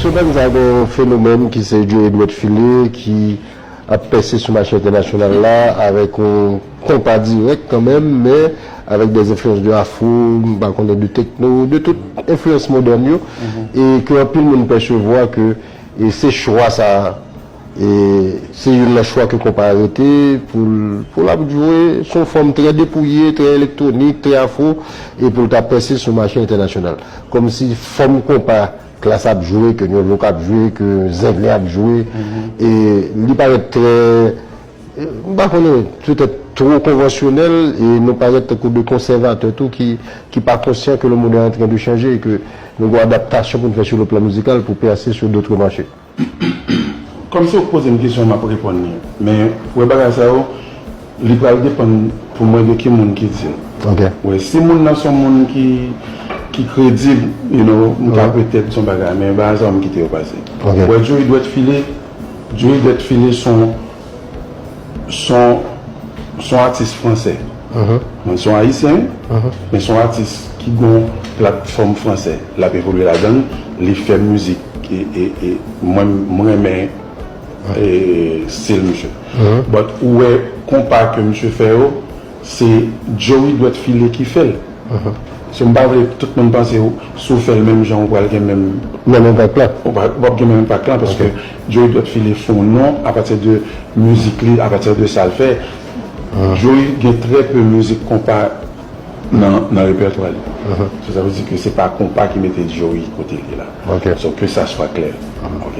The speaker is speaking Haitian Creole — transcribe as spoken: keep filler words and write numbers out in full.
Urban sa gen yon fenomèn ki se Joey Dwèt File ki ap pèse sou mache entènasyonal la avèk yon konpa dirèk kanmenm, men avèk des influences de afro, m pa konnen, de techno, de tout enfliyans modèn yo, e ke anpil moun pèsevwa ke e se chwa sa a, e se youn nan chwa ke konpa a rete pou l, pou l ap jwe sou yon fòm trè depouye, trè elektwonik, trè afro, e pou l ta pèse sou mache entènasyonal. Kòmsi fòm konpa Klass ap jwe, ke New Look ap jwe, ke Zenglen ap jwe, e li parèt trè, e, m pa konnen, petèt two konvansyonèl, e nou parèt tankou de konsèvatè tou ki, ki pa konsyan ke le monde est en train de changer e ke nou gen adaptasyon pou n fè sou le plan mizikal pou pèse sur d'autres marchés. Kòmsi ou poze m kesyon, m ap reponn li. Men, wè bagay sa yo, li pral depann pou mwen de ki moun ki di l. Ok. Wè, si moun nan se yon moun ki, ki kredib, you know, m ka petèt di yon bagay, men bagay sa yo m kite yo pase. Ok. Wè, Joey Dwèt File, Joey Dwèt File se yon, se yon, se yon atis fransè. Mwen se yon ayisyen, men se yon atis ki gen yon platfòm fransè. L ap evolye ladan l, li fè mizik, e, e, e mwen, mwen renmen e, stil misye. But ou wè konpa ke misye fè yo, se Joey Dwèt File ki fè l. So m pa vle tout moun panse w, si w fè l menm jan, ou pral gen menm, Menm enpak la. ou pa, ou p ap gen menm enpak lan, paske Joey Dwèt File fè yon non apati de mizik li, apati de sa l fè. Joey gen trè pe mizik konpa nan, nan repètwa li. So, sa vle di ke se pa konpa ki mete Joey kote l ye la. Ok. So, ke sa swa klè. Ok.